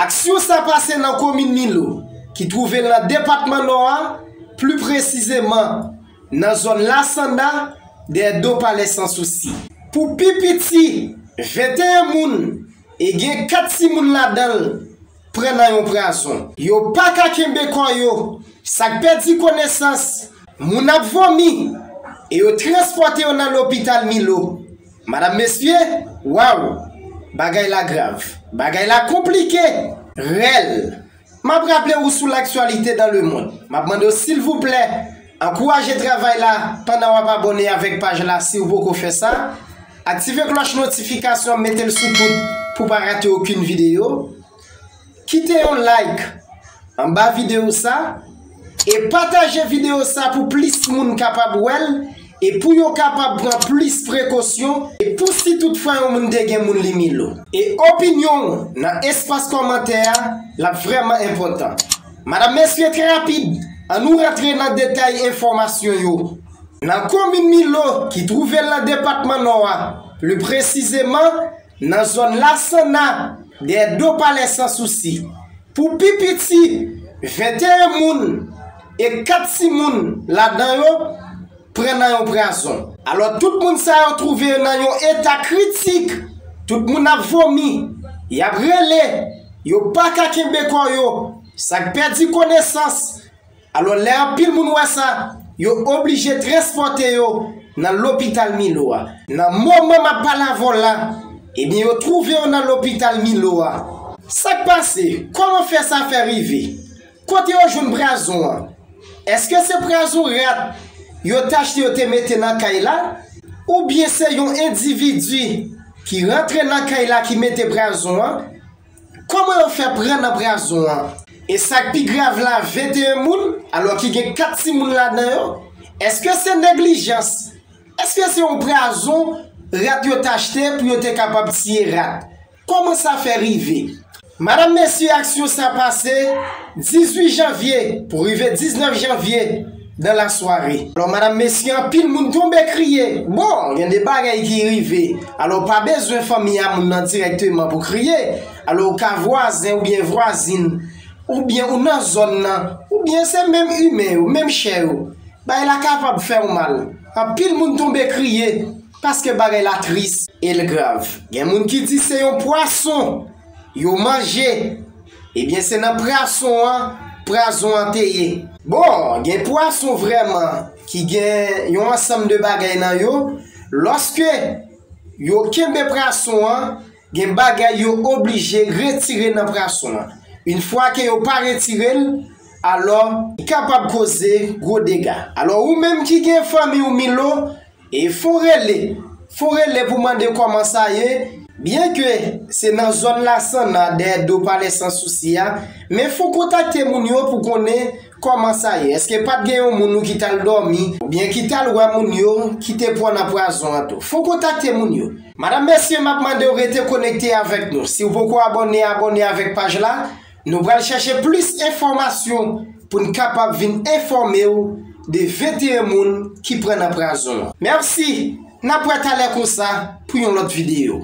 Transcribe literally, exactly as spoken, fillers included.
Aksyon sa pase nan komin Milo, ki twouve l nan depatman Nò a, pli presizeman nan zòn Lasanna, dèyè do Palè San Sousi. Pou pi piti, venteyen moun, e gen kat timoun ladan l, pran nan yon prazon. Yo pa ka kenbe kò yo, sa k pèdi konesans, moun ap vomi, e yo transpòte yo nan lopital Milo. Madanm, mesye, waw, bagay la grav, bagay la konplike, rèl. M ap raple ou sou l'actualité dans le monde. M ap mande w, silvouplè, ankouraje travay la pandan w ap abòne avèk paj la si w poko fè sa. Aktive klòch notifikasyon an, mete l sou tout pou w pa rate okenn videyo. Kite yon like anba videyo sa e pataje videyo sa pou plis moun kapab wè l e pou yo kapab pran plis prekosyon e pou si toutfwa yon moun te gen moun li Milo. E opinyon w nan espas kòmantè a, l ap vrèman enpòtan. Madanm, mesye, trè rapid, ann nou rantre nan detay enfòmasyon yo. Nan komin Milo, ki twouve l nan depatman Nò a, pli presizeman nan zòn Lasanna, dèyè do Palè San Sousi, pou pi piti, venteyen moun e kat timoun ladan yo pran nan yon prazon. Alò, tout moun sa yo twouve yo nan yon eta kritik. Tout moun ap vomi, y ap rele, yo pa ka kenbe kò yo, sa k pèdi konesans. Alò, lè anpil moun wè sa, yo oblije transpòte yo nan lopital Milo a. Nan moman m ap pale avè w la, ebyen, yo twouve yo nan lopital Milo a. Sa k pase? Kòman fè sa fè rive? Kote yo jwenn prazon an? Èske se prazon rat yo t achte, yo te mete nan kay la? Oubyen se yon endividi ki rantre nan kay la ki mete prazon an? Kòman yo fè pran nan prazon an? E sa k pi grav la, venteyen moun, alò ki gen kat timoun ladan yo. Èske se neglijans? Èske se yon prazon rat yo t achte pou yo te kapab tiye rat? Kòman sa fè rive? Madanm, mesye, aksyon sa pase dizuit janvye pou rive diznèf janvye dan lasware. Alò, madanm, mesye, anpil moun tonbe kriye. Bon, gen de bagay ki rive. Alò, pa bezwen fanmi a moun nan dirèkteman pou kriye. Alò, ou ka vwazen oubyen vwazin, oubyen ou nan zòn nan, oubyen se menm imen yo, menm chè yo. Bagay la kapab fè w mal. Anpil moun tonbe kriye paske bagay la tris e l grav. Gen moun ki di se yon pwason yo manje. Ebyen, se nan pwason an, prazon an te ye. Bon, gen pwason vrèman ki gen yon ansanm de bagay nan yo. Lòske yo kenbe pwason an, gen bagay yo oblije retire nan pwason an. Yon fwa ke yo pa retire l, alò, li kapab koze gwo dega. Alò, ou menm ki gen fanmi w Milo, e fon rele, fon rele pou mande kòman sa ye, byenke se nan zòn Lasanna, dèyè do Palè San Sousi a, men fon kontakte moun yo pou konnen kòman sa ye. Èske pa t gen yon moun ou ki t al dòmi, oubyen ki t al wè moun yo ki te pran nan pwazon an tou? Fon kontakte moun yo. Madanm, mesye, m ap mande w rete konekte avèk nou. Si w poko abòne, abòne avèk paj la. Nou pral chèche plis enfòmasyon pou n kapab vin enfòme w de venteyen moun ki pran nan prazon an. Mèsi, n ap wè talè konsa pou yon lòt videyo.